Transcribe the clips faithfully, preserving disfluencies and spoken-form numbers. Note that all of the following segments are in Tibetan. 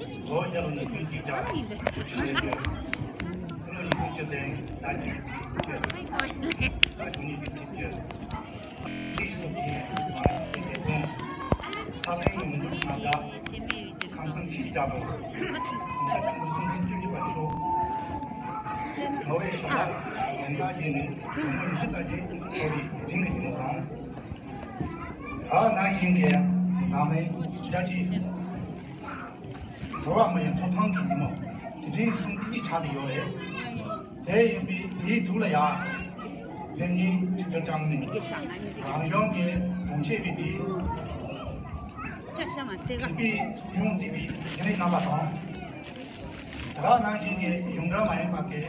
ལོ་བརྒྱ་ལ་ཉིས་སྟོང་གཅིག་བརྒྱ་བཞི་བཅུ་ཞེ་བརྒྱད། ཕྱི་ལོ་ཉིས་སྟོང་བཅུ་བདུན་ཟླ་གཉིས་ཚེས་བཅུ། ཟླ་བཅུ་གཉིས་པའི་ཚེས་བཅུ། གཅིག་སྟོང་བརྒྱད་བརྒྱད་སྟོང་། ས་གནས་ཡོངས་འཛུགས་ཁང་བདག་ཁམས་སངས་ཆོས་ཀྱི་བདག་པོ། གོང་ས་སྐྱབས་མགོན་ཆེན་པོ་བཅུ་བཞི་པ་མཆོག་ནོ་བེལ་ཞི་བདེ་ལྡན་ཁང་བརྒྱུད་ནས་ལོ་ངོ་ཉི་ཤུ་ཙམ་ཞིག་འཁོར་བའི་དེ་རིང་གི་ཉིན་མོ་དང་། ད་ནང་བཞིན་གྱི་འཛམ་གླིང་རྒྱལ་སྤྱིའི་འགྲོ་བ་མིའི་ཐོབ་ཐང་གི་ཉིན་མོ་དེ་འདྲའི་སྲུང་བརྩི་གཉིས་ཆགས་ཏེ་ཡོད་རེད། དེ་ཡིན་པའི་དེའི་དུས་ལ་ཡང་། དེ་ཉིད་ཆིག་སྒྲིལ་དྲང་ནས་རང་གཞུང་གི་དགོངས་བཞེད་པའི་དེ་ཕུལ་བའི་གཞུང་བརྩིས་པའི་རྒྱུན་ལས་རྣམ་པ་དང་། དེ་ག་ནང་བཞིན་གྱི་གཞུང་འབྲེལ་མ་ཡིན་པ་གི་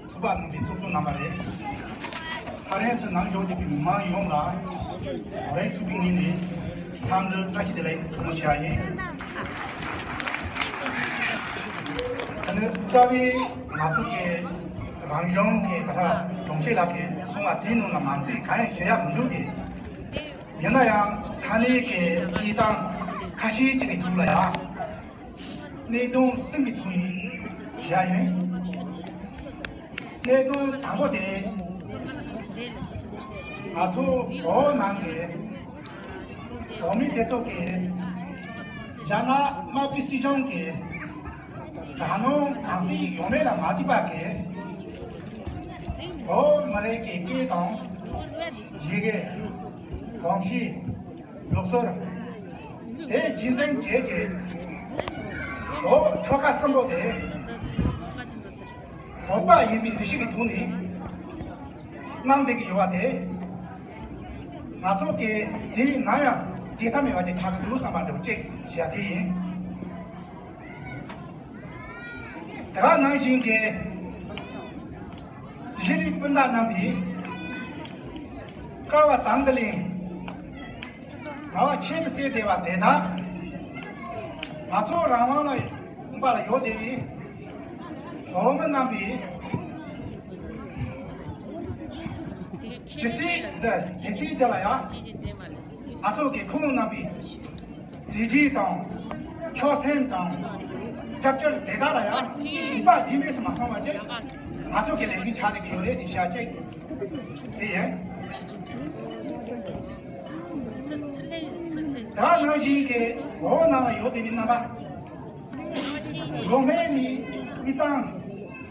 ཚོགས་པ་རྣམ་པའི་ཚོགས་གཙོ་རྣམ་པ་རེད། ཧྥ་རན་སི་ནང་བཞུགས་བསྡད་པའི་མི་མང་ཡོངས་ལ་ཧྥ་རན་སི་ཚོགས་པའི་ངོས་ནས་འཚམས་འདྲི་བཀྲ་ཤིས་བདེ་ལེགས་ཐུགས་སྨོན་ཞུ་ཡ་ཡིན། ད་ནི་རྩ་བའི་ང་ཚོ་གི་རང་གཞུང་གི་ད་ལྟ་དྲུང་ཆེ་ལགས་ཀྱིས་གསུངས་པ་དེའི་ནང་ལ་མ་ཚད་གང་ཡང་ཞུ་ཡ་མི་འདུག་གི། ཡིན་ན་ཡང་ས་གནས་ཀྱི་གནས་སྟངས་ཁ་ཤས་ཅིག་གི་ཐོག་ལ་ཡང་། གནད་དོན་གསུམ་གྱི་ཐོག་ནས་བཤད་ཡིན། གནད་དོན་དང་པོ་དེ། ང་ཚོ་བོད་ནང་གི་བོད་མི་སྡེ་ཚོགས་ཀྱིས་རྒྱ་ནག་དམར་པོའི་སྲིད་གཞུང་གིས་དྲག་གནོན་གང་སྲིད་ཡོང་མེད་ལ་མ་ལྟོས་པ་གིས། བོད་མི་རིགས་ཀྱི་སྐད་དང་ཡི་གེ། གོམས་གཤིས། ལུགས་སྲོལ། དེ་རྒྱུན་འཛིན་བྱས་རྗེས། བོད་ཆོལ་ཁ་གསུམ་པོ་དེ་བོད་པ་ཡིན་པའི་འདུ་ཤེས་ཀྱི་ཐོག་ནས་གནང་བསྡད་ཀྱི་ཡོད་པ་དེ། ང་ཚོ་གིས་དེ་ནམ་ཡང་བརྗེད་ཐབས་མེད་པ་དེ་ཆགས་ཀྱི་འདུག་བསམ་པ་འདྲ་བོ་ཅིག་བཤད་ཀྱི་ཡིན། དེ་ག་ནང་བཞིན་གྱི་གཞི་རིམ་སྤུན་ཟླ་རྣམས་ཀྱིས་དཀའ་བ་དང་བླངས། རེ་བ་ཆེད་དུ་བསྲེས་བསྡད་པ་དེ་དག་ང་ཚོ་རང་དབང་ལ་ཡོང་པ་ལ་ཡོད་བསྡད་པའི་བོད་མི་རྣམས་ཀྱིས་ཇི་སྲིད་འདི་ཇི་སྲིད་འདི་ལ་ཡང་ང་ཚོ་གི་ཁོང་རྣམ་པའི་མཛད་རྗེས་དང་ཆོད་སེམས་དང་སྐྱབས་བཅོལ་དེ་དག་ལ་ཡང་གཟིགས་པ་རྗེས་མས་སུ་མ་སོང་བ་བཅས་ང་ཚོ་གི་ལས་འགན་ཆགས་བསྡད་ཀྱི་ཡོད་རེད་ཟེར་བཤད་ཅིག་དེ་ཡིན། ད་ནང་བཞིན་གྱི་འོག་ནང་ལ་ཡོད་བསྡད་པའི་རྣམ་པ། ལོ་སྨད་ནས་དབུས་གཙང་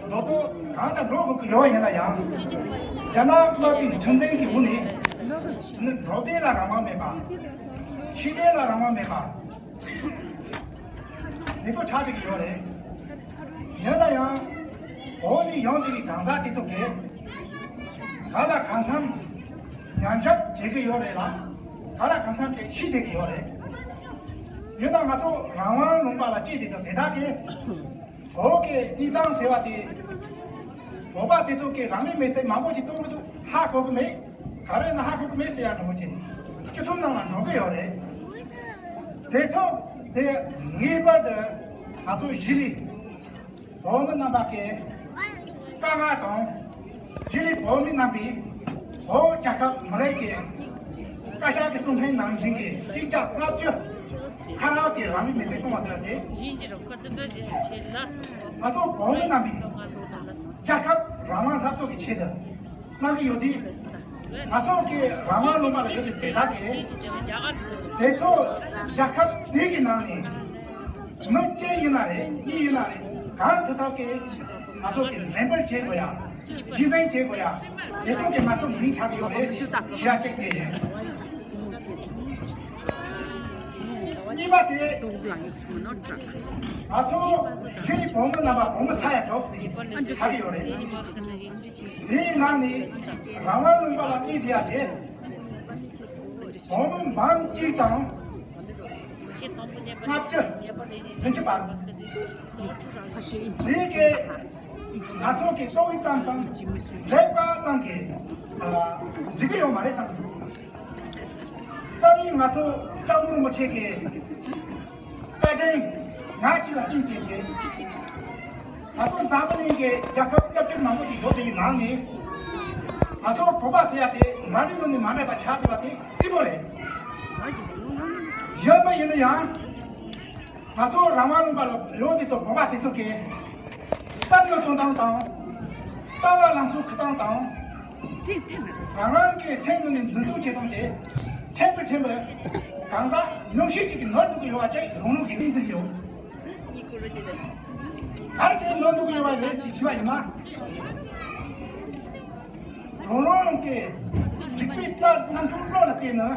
མདོ་སྟོད་གང་དུ་འགྲོ་དགོས་ཀྱི་ཡོད་ཡིན་ན་ཡང་། རྒྱ་ནག་དམར་པོའི་ཁྲིམས་འཛིན་གྱི་འོག་ནས་ནི་འགྲོ་སྡོད་ལ་རང་དབང་མེད་པ། ཤི་སྡོད་ལ་རང་དབང་མེད་པ། འདི་ཚོ་ཆགས་བསྡད་ཀྱི་ཡོད་རེད། ཡིན་ན་ཡང་། འོག་ནས་ཡོང་བསྡད་པའི་གང་ཟག་དེ་ཚོ་གིས་གང་ལ་གང་འཚམ་ཉམས་ཞིབ་བྱེད་ཀྱི་ཡོད་རེད་ལ། གང་ལ་གང་འཚམ་ཅིག་ཤི་བསྡད་ཀྱི་ཡོད་རེད། ཡིན་ན་ང་ཚོ་རང་དབང་ལུང་པ་ལ་སྐྱེས་བསྡད་དང་དེ་དག་གིས། བོད་ཀྱི་གནས་སྟངས་ཟེར་བ་དེ། བོད་པ་དེ་ཚོ་གིས་རང་ལུས་མེར་སྲེག་མང་པོ་ཞིག་གཏོང་གི་འདུག་ཧ་གོ་གི་མེད། ག་རེ་ཡིན་ན་ཧ་གོ་གི་མེད་ཟེར་ཡ་འགྲོ་གི། སྤྱི་ཚོགས་ནང་ལ་འགྲོ་གི་ཡོད་རེད། དེ་ཚོ་དེ་ངེས་པར་དུ་ང་ཚོ་གཞིས་ལུས་བོད་མི་རྣམ་པ་གི་དཀའ་ངལ་དང་། གཞིས་ལུས་བོད་མི་རྣམ་པའི་བོད་རྒྱལ་ཁབ་མི་རིགས་ཀྱི་བཀའ་ཤག་གི་གསུང་འཕྲིན་ནང་བཞིན་གྱི་གཅིག་བརྒྱ་ལྔ་བཅུ་ཁ་རག་གི་རང་ལུས་མེར་སྲེག་གཏོང་བ་དེ་ལ་དེ། ང་ཚོ་བོད་མི་རྣམ་པའི་རྒྱལ་ཁབ་རང་དབང་སླར་གསོ་གི་ཆེད་དུ་གནང་གི་ཡོད་དུས། ང་ཚོ་གི་རང་དབང་ལུང་པ་ལ་ཡོད་པའི་དེ་དག་གིས་དེ་ཚོ་རྒྱལ་ཁབ་དེ་གི་ནང་ནས་མི་གཅིག་ཡིན་ན་རེད། གཉིས་ཡིན་ན་རེད། གང་དུ་ཐབས་ཀྱིས་ང་ཚོ་གི་མེ་འབར་བྱེད་དགོས་ཡ། རྒྱུན་འཛིན་བྱེད་དགོས་ཡ། དེ་ཚོ་གི་ང་ཚོ་མིང་ཆགས་ཡོད་རེད་ཞེས་བཤད་ཀྱི་ཡིན། གཉིས་པ་དེ། ང་ཚོ་གཞི་ནས་བོད་མི་རྣམ་པ་བོད་མི་ས་ཡ་དྲུག་ཅིག་ཆགས་ཡོད་རེད། དེའི་ནང་ནས་རང་དབང་ལུང་པ་ལ་གནས་བསྡད་ཡ་དེ། བོད་མི་འབུམ་གཅིག་དང་ལྔ་བཅུ་བདུན་ཅུ་བར། དེའི་གི་ང་ཚོ་གི་ཏོག་དབྱིབས་གཏམ་ཙམ་འགྲེལ་པ་ཙམ་གྱིས་འགྲིག་གི་ཡོད་མ་རེད་བསམ། རྩ་བའི་ང་ཚོ་སྐྱབས་མགོན་རིན་པོ་ཆེ་གི་བཀའ་དྲིན་ང་གཅིག་ལ་བརྟེན་བྱས་བྱས། ང་ཚོ་འཛམ་བུ་གླིང་གི་རྒྱལ་ཁབ་སྐྱབས་བཅོལ་མང་པོ་ཞིག་ཡོད་དེ་གི་ནང་ནས། ང་ཚོ་བོད་པ་ཟེར་ཡ་དེ་མ་རིག་ནང་ནས་མ་མེད་པ་ཆགས་བསྡད་པ་དེ་སྲིད་པོ་རེད། ཡོད་པ་ཡིན་ན་ཡང་། ང་ཚོ་རང་དབང་ལུང་པ་ལ་ཡོད་དེ་ཚོ་བོད་པ་དེ་ཚོ་གིས་བསམ་བློ་གཏོང་སྟངས་དང་། ལྟ་བ་ལངས་ཚུལ་ཁུར་སྟངས་དང་། རང་རང་གི་སེམས་ནང་ནས་འཛིན་སྐྱོང་བྱེད་སྟངས་དེ་ཕྲན་བུ་ཕྲན་བུ་གང་ཟག་ཉུང་ཤས་ཅིག་གིས་ནོར་འགྲོ་གི་ཡོད་པ་བཅས་རང་ལུགས་ཀྱི་གནས་ཚུལ་ཡོད། ག་རེ་བྱས་ནོར་འགྲོ་གི་ཡོད་པ་རེད་ཞེས་དྲིས་པ་ཡིན་ན། རང་རང་གི་རིག་པའི་རྩལ་རྣམ་དཔྱོད་བློ་ལ་བརྟེན་ནས།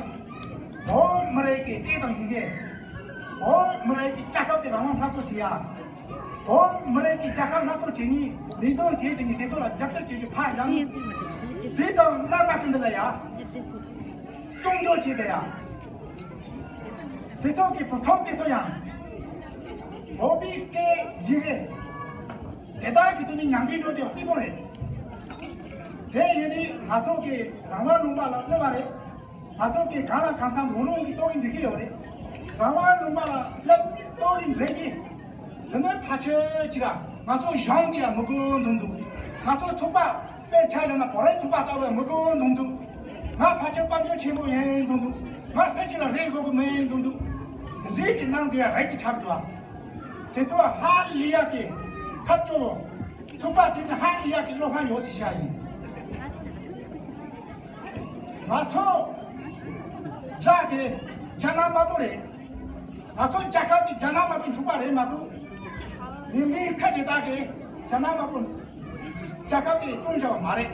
བོད་མི་རིགས་ཀྱི་སྐད་དང་ཡི་གེ། བོད་མི་རིགས་ཀྱི་རྒྱལ་ཁབ་དེ་རང་དབང་སླར་གསོ་བྱེད་ཡ། བོད་མི་རིགས་ཀྱི་རྒྱལ་ཁབ་སླར་གསོ་བྱེད་ནི་ལས་དོན་བྱེད་དེ་ནི་དེ་ཚོ་ལ་རྒྱབ་སྐྱོར་བྱེད་རྒྱུ་ཕར་ཡང་། དེ་དང་རྣམ་པ་ཀུན་ཏུ་ལ་ཡ། སྐྱོང་སྐྱོང་བྱེད་དེ་ཡ། དེ་ཚོ་གི་བུ་ཕྲུག་དེ་ཚོ་ཡང་། བོད་པའི་སྐད་ཡི་གེ། དེ་དག་གི་ཐོག་ནས་ཉམས་རྒུད་འགྲོ་དེ་སྲིད་པོ་རེད། དེ་ཡིན་དུས་ང་ཚོ་གི་རང་དབང་ལུང་པ་ལ་སླེབས་པ་རེད། ང་ཚོ་གི་གང་ལ་གང་འཚམ་ལུང་ལུང་གི་ལྟོ་གི་འགྲིག་གི་ཡོད་རེད། རང་དབང་ལུང་པ་ལ་སླེབས་ལྟོ་གི་འགྲིག་གི། དེ་ནས་ཕལ་ཆེར་ཅིག་ལ་ང་ཚོ་གཞུང་གི་ཡང་མི་དགོས་འདུག་འདུག་ང་ཚོ་ཚོགས་པ་དཔེར་ཆ་བཞག་ན་བོད་རིགས་ཚོགས་པ་ལྟ་བུ་མི་དགོས་འདུག་འདུག་ང་ཕལ་ཆེར་དཔལ་འབྱོར་ཆེན་པོ་ཡིན་འདུག་འདུག་ང་སེམས་ཀྱི་ལ་རེ་དགོས་གི་མིན་འདུག་འདུག་རིགས་ཀྱི་ནང་དེ་ཡང་རིགས་ཀྱི་ཆགས་འདུག་དེ་ཚོ་ཧ་ལས་ཡག་གི་ཐབས་སྐྱོ་བོ། ཚོགས་པ་དེ་ནི་ཧ་ལས་ཡག་གི་བློ་ཕམ་ཡོད་ཟེར་བཤད་ཡིན། ང་ཚོ་རྒྱ་དེ་རྒྱ་ནག་དམར་པོ་རེད། ང་ཚོ་རྒྱལ་ཁབ་དེ་རྒྱ་ནག་དམར་པོས་འཁྲུག་པ་རེད་མ་གཏོགས། ལིང་ལིང་ཁ་དེ་དག་གིས་རྒྱ་ནག་དམར་པོ་རྒྱལ་ཁབ་དེ་བཙོང་བྱ་བ་མ་རེད།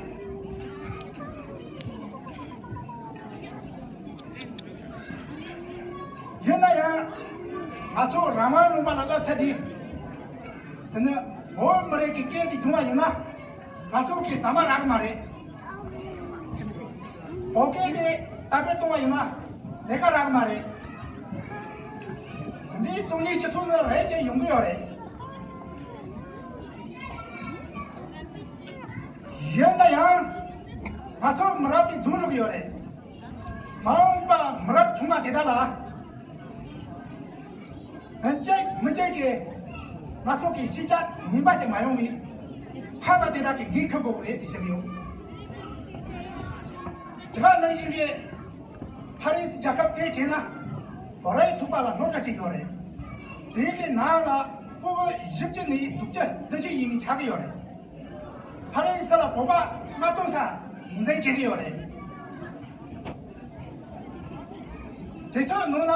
ཡིན་ན་ཡང་ང་ཚོ་རང་དབང་ལུང་པ་ལ་བསླབ་ཚད་དེ། དེ་ནི་བོད་མི་རིགས་ཀྱི་སྐད་དེ་བྱུང་བ་ཡིན་ན། ང་ཚོ་གི་ཟ་མ་རག་མ་རེད། བོད་སྐད་དེ་དར་སྤེལ་གཏོང་བ་ཡིན་ན་ལས་ཀ་རག་མ་རེད། འདིའི་སང་ཉིན་སྤྱི་ཚོགས་ནང་རེད་ཅེས་ཡོང་གི་ཡོད་རེད། ཡིན་ན་ཡང་ང་ཚོ་མི་རབས་དེ་རྫོགས་འགྲོ་གི་ཡོད་རེད། མ་འོངས་པ་མི་རབས་ཆུང་བ་དེ་དག་ལ། ཨ་ཅིག་མི་ཅིག་གིས་ང་ཚོ་གི་ཤེས་བྱ་ངན་པ་ཅིག་མ་ཡོང་བའི་ཕ་མ་དེ་དག་གིས་འགན་འཁུར་དགོས་རེད་ཟེར་བཤད་ཀྱི་ཡོད། དེ་ག་ནང་བཞིན་གྱི་ཕ་རན་སི་རྒྱལ་ཁབ་དེ་བྱས་ན་བོད་རིགས་ཚོགས་པ་ལ་སློབ་གྲྭ་ཅིག་ཡོད་རེད། དེའི་གི་ནང་ལ་སྤུ་གུ་བཞི་བཅུ་ནས་དྲུག་ཅུ་བདུན་ཅུ་ཡས་མས་ཆགས་ཀྱི་ཡོད་རེད། ཕ་རན་སི་ལ་བོད་པ་མ་གཏོགས་ས་ངོས་འཛིན་བྱེད་ཀྱི་ཡོད་རེད། དེ་ཚོའི་ནང་ན་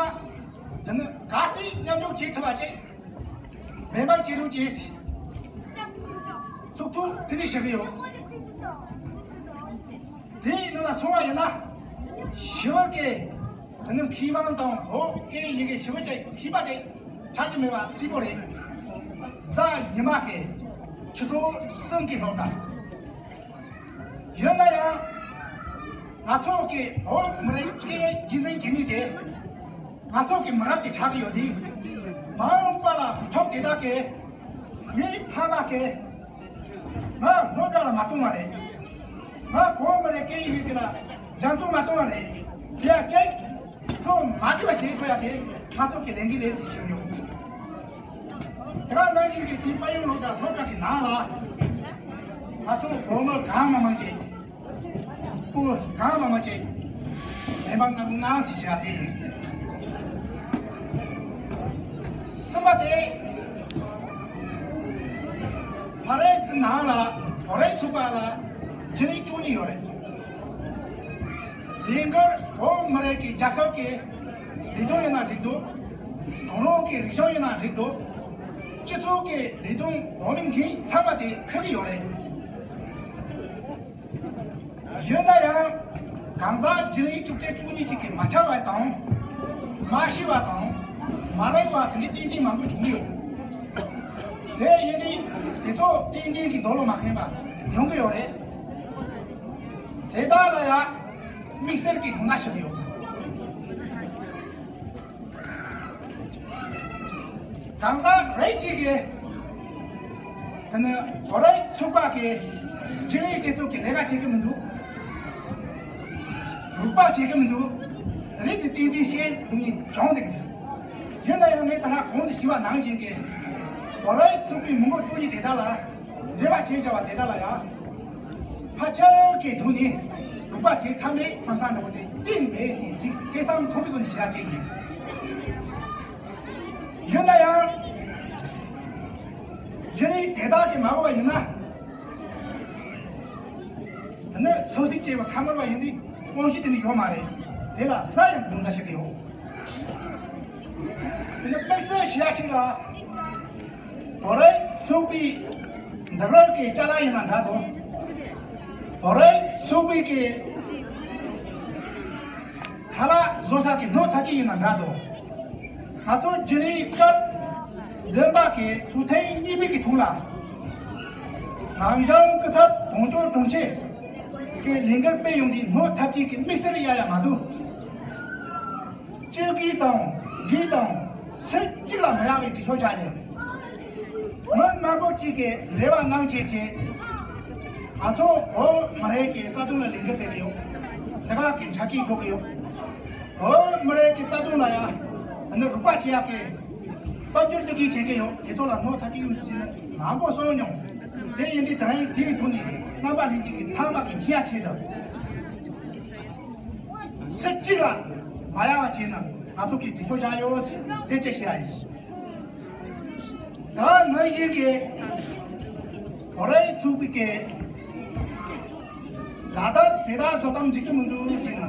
དེ་ནི་གལ་སྲིད་མཉམ་འཇོག་བྱེད་ཐུབ་པ་ཅིག་མེ་འབར་སྐྱིད་སྡུག་ཅེས་ཚོགས་འདུ་དེ་འདྲ་བྱེད་ཀྱི་ཡོད། དེའི་ནང་ལ་སོང་བ་ཡིན་ན་ཞི་བ་སྐད། དེ་ནི་མཁས་དབང་དང་བོད་སྐད་ཡི་གེ་ཞི་བ་སྐད་མཁས་པ་དེ་ཆགས་ཀྱི་མེད་པ་སྲིད་པོ་རེད། གཟའ་ཉི་མ་གི་ཆུ་ཚོད་གསུམ་གྱི་སློབ་གྲྭ། ཡིན་ན་ཡང་ང་ཚོ་གི་བོད་མི་རིགས་སྐད་རྒྱུན་འཛིན་བྱེད་ནུས་དེ་ང་ཚོ་གི་མི་རབས་ཀྱི་ཆགས་ཀྱི་ཡོད་དུས། མ་འོངས་པ་ལ་བུ་ཕྲུག་དེ་དག་གི་མིའི་ཕ་མ་གི་ང་སློབ་གྲྭ་ལ་མ་གཏོང་བ་རེད། ང་བོད་མི་རིགས་སྐད་ཡིག་དེ་ལ་སྦྱང་བརྩོན་མ་གཏོང་བ་རེད་ཟེར་ཡ་ཅིག་གཙོ་མ་གི་བ་བྱེད་དགོས་ཡ་དེ་ང་ཚོ་གི་ལས་འགན་རེད་ཟེར་ཞུ་ཡོད། དེ་ག་ནང་བཞིན་གྱི་དེ་དཔལ་ཡོན་སློབ་གྲྭ་སློབ་གྲྭ་གི་ནང་ལ་ང་ཚོ་བོད་མི་གང་མང་མང་ཅིག་སྤུ་གུ་གང་མང་མང་ཅིག་མེ་འབར་གནང་གནང་ཟེར་བྱ་དེ་ཡིན། གསུམ་པ་དེ་ཕ་རན་སི་ནང་ལ་བོད་རིགས་ཚོགས་པ་ལ་རྒྱུན་ལས་བཅུ་གཉིས་ཡོད་རེད། དེང་སྐབས་བོད་མི་རིགས་ཀྱི་རྒྱལ་ཁབ་ཀྱི་ལས་དོན་ཡིན་ན་འགྲིག་འདུག་རང་རང་གི་རིག་གཞུང་ཡིན་ན་འགྲིག་འདུག་སྤྱི་ཚོགས་ཀྱི་ལས་དོན་འོག་མིན་འགན་ཚང་མ་དེ་འཁུར་གྱི་ཡོད་རེད། ཡིན་ན་ཡང་གང་ཟག་རྒྱུན་ལས་བཅུ་གཅིག་བཅུ་གཉིས་གཅིག་གིས་མ་ཁྱབ་པ་དང་། མ་ཤེས་པ་དང་། མ་ལེགས་པ་དེ་འདྲའི་ཏན་ཏན་མང་པོ་བྱུང་ཡོད། དེ་ཡིན་དུས་དེ་ཚོ་ཏན་ཏན་གྱི་རྡོ་ལོ་མ་འཕེན་པ་ཡོང་གི་ཡོད་རེད། དེ་དག་ལ་ཡང་དམིགས་བསལ་གྱི་དགོངས་དག་ཞུ་གི་ཡོད། གང་ཟག་རེ་གཅིག་གིས་ཨ་ནི་བོད་རིགས་ཚོགས་པ་གི་རྒྱུན་ལས་དེ་ཚོ་གི་ལས་ཀ་བྱེད་ཀྱི་མི་འདུག་རོགས་པ་བྱེད་ཀྱི་མི་འདུག་རེད་དེ་ཏན་ཏན་བཤད་འདུག་ནི་བྱུང་འདུག་རྒྱུ་ན་ཡང་ངས་ད་ལྟ་གོང་དུ་ཞུས་པ་ནང་བཞིན་གྱི་བོད་རིགས་ཚོགས་པའི་མི་འགོ་བཅུ་གཉིས་དེ་དག་ལ་འབྲེལ་བ་བྱེད་བྱ་བ་དེ་དག་ལ་ཡང་ཕལ་ཆེར་གྱི་དུས་ནས་རོགས་པ་བྱེད་ཐབས་མེད་བསམ་བསམ་འདྲ་བོ་དེ་གཏན་མེད་ཟེར་ཚིག་སྐད་གསང་མཐོན་པོའི་སྒོ་ནས་བཤད་ཀྱི་ཡིན། ཡིན་ན་ཡང་ དེ་དག་གིས་མ་གོ་བ་ཡིན་ན། ནི་སོ་སོའི་སྐྱེ་བ་ཐ་མལ་བ་ཡིན་དུས་དབང་ཤེས་དེ་ནི་ཡོད་མ་རེད། དེ་ལ་སླར་ཡང་དགོངས་དག་ཞུ་གི་ཡོད། དེ་ནི་དམིགས་བསལ་ཞུ་ཡ་ཞིག་ལ། བོད་རིགས་ཚོགས་པའི་འདི་རིགས་ཀྱི་ཅ་ལག་ཡིན་ན་འདྲ་དང་། བོད་རིགས་ཚོགས་པའི་གི་ཁ་ལག་བཟོ་ས་གི་སྣོད་ཐབས་ཀྱི་ཡིན་ན་འདྲ་དང་། ང་ཚོ་རྒྱུན་རིང་སྐབས་བདུན་པ་གི་ཚོགས་ཐེངས་གཉིས་པའི་གི་ཐོག་ལ། རང་གཞུང་སྐུ་ཚབ་དོན་གཅོད་དྲུང་ཆེ་གི་ལས་འགུལ་སྤེལ་ཡོང་དུས་སྣོད་ཐབས་ཀྱི་གི་དམིགས་བསལ་ཡ་ཡ་མ་འདུག་སྤྱི་སྒེར་དང་སྒེར་དང་སུ་གཅིག་ལ་མ་ཡག་པའི་དྲི་ཆོག་བྱ་ཡིན། མི་མང་པོ་གཅིག་གིས་རེ་བ་གནང་བྱས་ཀྱི། ང་ཚོ་བོད་མི་རིགས་ཀྱི་རྩ་དོན་ལ་ལས་འགུལ་སྤེལ་གྱི་ཡོད། དེ་ག་གི་འཆར་གཞི་འགོད་ཀྱི་ཡོད། བོད་མི་རིགས་ཀྱི་རྩ་དོན་ལ་ཡང་ནི་རོགས་པ་བྱེད་ཡག་གི་དཔལ་འབྱོར་གྱི་བྱེད་ཀྱི་ཡོད། དེ་ཚོ་ལ་ནོར་ཐག་གི་ཡོད་ཟེར་ནས་མང་པོ་གསུངས་མྱོང་། དེ་ཡིན་དུས་དེ་རིང་དེའི་ཐོག་ནས་རྣམ་པ་ལྷན་རྒྱས་ཀྱི་ཚང་མ་གི་མཁྱེན་ཡ་ཆེད་དུ། སུ་གཅིག་ལ་མ་ཡག་པ་བྱས་ན་ང་ཚོ་གིས་དྲི་ཆོག་བྱ་ཡོད་ཟེར་དེ་ཅེས་བཤད་ཡ་ཡིན། ད་ནང་བཞིན་གྱི་བོད་རིགས་ཚོགས་པའི་གི་ལག་བསྟར་དེ་དག་བཟོ་སྟངས་འགྲིག་གི་མི་འདུག་ཟེར་ན།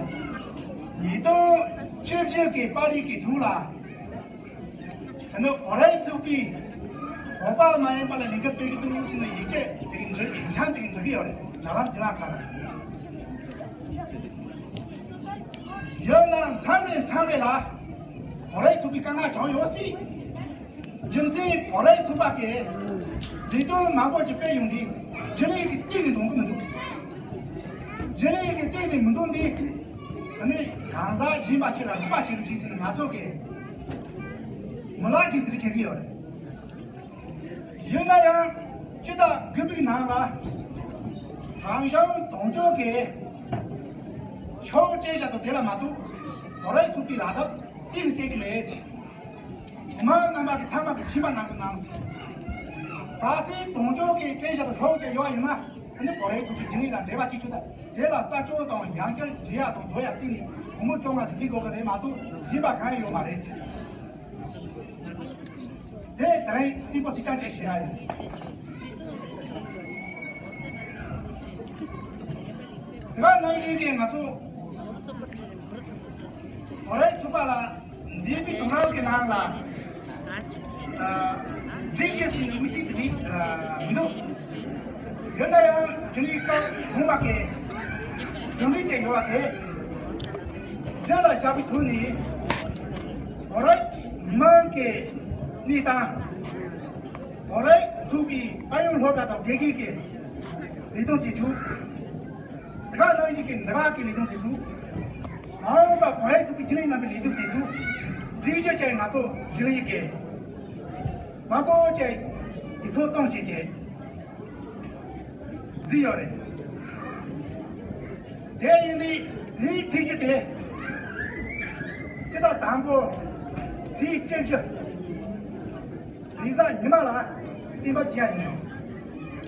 ཉིས་སྟོང་བཅུ་བཞི་གི་པར་རིས་ཀྱི་དུས་ལ། ཨ་ནི་བོད་རིགས་ཚོགས་པའི་བོད་པ་མ་ཡིན་པ་ལ་ལས་འགུལ་སྤེལ་གྱི་འདུག་ཟེར་ན་ཡི་གེ་དེ་གི་འདྲི་ཡིག་ཆ་དེ་གི་འདྲི་གི་ཡོད་རེད། ལ་ལམ་དེ་ལ་ཁ་ལ། ཡང་ན་མཚམས་རེ་མཚམས་རེ་ལ་བོད་རིགས་ཚོགས་པའི་དཀའ་ངལ་བྱུང་ཡོད་སྲིད། རྒྱུ་མཚན་བོད་རིགས་ཚོགས་པ་གིས་ལས་དོན་མང་པོ་ཅིག་སྤེལ་ཡོང་དུས་རྒྱུན་ལས་ཀྱི་སྟེང་ནས་འདོན་གི་མི་འདུག་རྒྱུན་ལས་ཀྱི་སྟེང་ནས་མི་འདོན་དུས་ཨ་ནི་གང་ཟག་གཞན་པ་ཅིག་ལ་རོགས་པ་བྱེད་རྒྱུ་ཟེར་ནས་ང་ཚོ་གིས་མི་ལག་ཅིག་འདིར་བྱེད་ཀྱི་ཡོད་རེད། ཡིན་ན་ཡང་སྤྱི་ཟླ་དགུ་པའི་ནང་ལ་རང་གཞུང་དོན་གཅོད་ཀྱིས་ཤོག་བུ་སྤྲད་བཞག་འདུག་དེ་ལ་མ་གཏོགས་བོད་རིགས་ཚོགས་པའི་ལག་བསྟར་ཏིག་སྤྲད་ཀྱི་མེད་ཟེར། མི་མང་རྣམ་པ་གི་ཚང་མ་གི་མཁྱེན་པ་གནང་དགོས་གནང་ཟེར། གལ་སྲིད་དོན་གཅོད་ཀྱིས་སྤྲད་བཞག་འདུག་ཤོག་བུ་ཅིག་ཡོད་པ་ཡིན་ན་ཨ་ནི་བོད་རིགས་ཚོགས་པའི་རྒྱུན་ལས་ལ་འབྲེལ་བ་གཅིག་ཆུ་དང་དེ་ལ་རྩད་གཅོད་དང་ཡང་བསྐྱར་འབྲི་ཡག་དང་བཟོ་ཡག་བརྩིས་ནས་སྒོར་མོ་བཅོ་ལྔ་དེ་འབྲི་དགོས་ཀྱི་རེད་མ་གཏོགས་གཞན་པ་གང་ཡང་ཡོད་མ་རེད་ཟེར། དེ་དེ་རིང་སྲིད་པོ་སྲིད་སྐྱོང་བཅས་ཞུ་ཡ་ཡིན། དེ་ག་ནང་བཞིན་གྱི་ང་ཚོ་བོད་རིགས་ཚོགས་པ་ལ་འདས་པའི་བྱུང་རབས་ཀྱི་ནང་ལ་འགྲིག་གི་ཟེར་ནས་དམིགས་བསལ་དེ་རིགས་མི་འདུག་ཡོད་ན་ཡང་དེ་ནི་སྐབས་གོང་མ་གི་ཟིན་བྲིས་བཅས་ཡོད་པ་དེ་འདི་ལ་བཞག་པའི་ཐོག་ནས་བོད་རིགས་མི་མང་གི་གནས་སྟངས། བོད་རིགས་ཚོགས་པའི་དཔལ་ཡོན་སློབ་གྲྭ་དང་དགེ་རྒན་གྱི་ལས་དོན་བྱེད་ཚུལ། དེ་ག་ནང་བཞིན་གྱི་འདི་ག་གི་ལས་དོན་བྱེད་ཚུལ། མ་འོངས་པ་བོད་རིགས་ཚོགས་པའི་རྒྱུན་ལས་རྣམ་པའི་ལས་དོན་བྱེད་ཚུལ། འདྲི་རྒྱུ་བཅས་ང་ཚོ་རྒྱུན་ལས་ཀྱི་མང་པོ་བཅས་ཀྱི་ཚོགས་གཏོང་བྱེད་ཀྱི་གཟིགས་ཡོད་རེད། དེ་ཡིན་དུས་འདིའི་འགྲིག་གི་དེ། སྤྱི་ཟླ་དང་པོ་ཚེས་བཅུ་བཞི། རེས་གཟའ་ཉི་མ་ལ་གཏན་འབེབས་བྱས་ཡིན།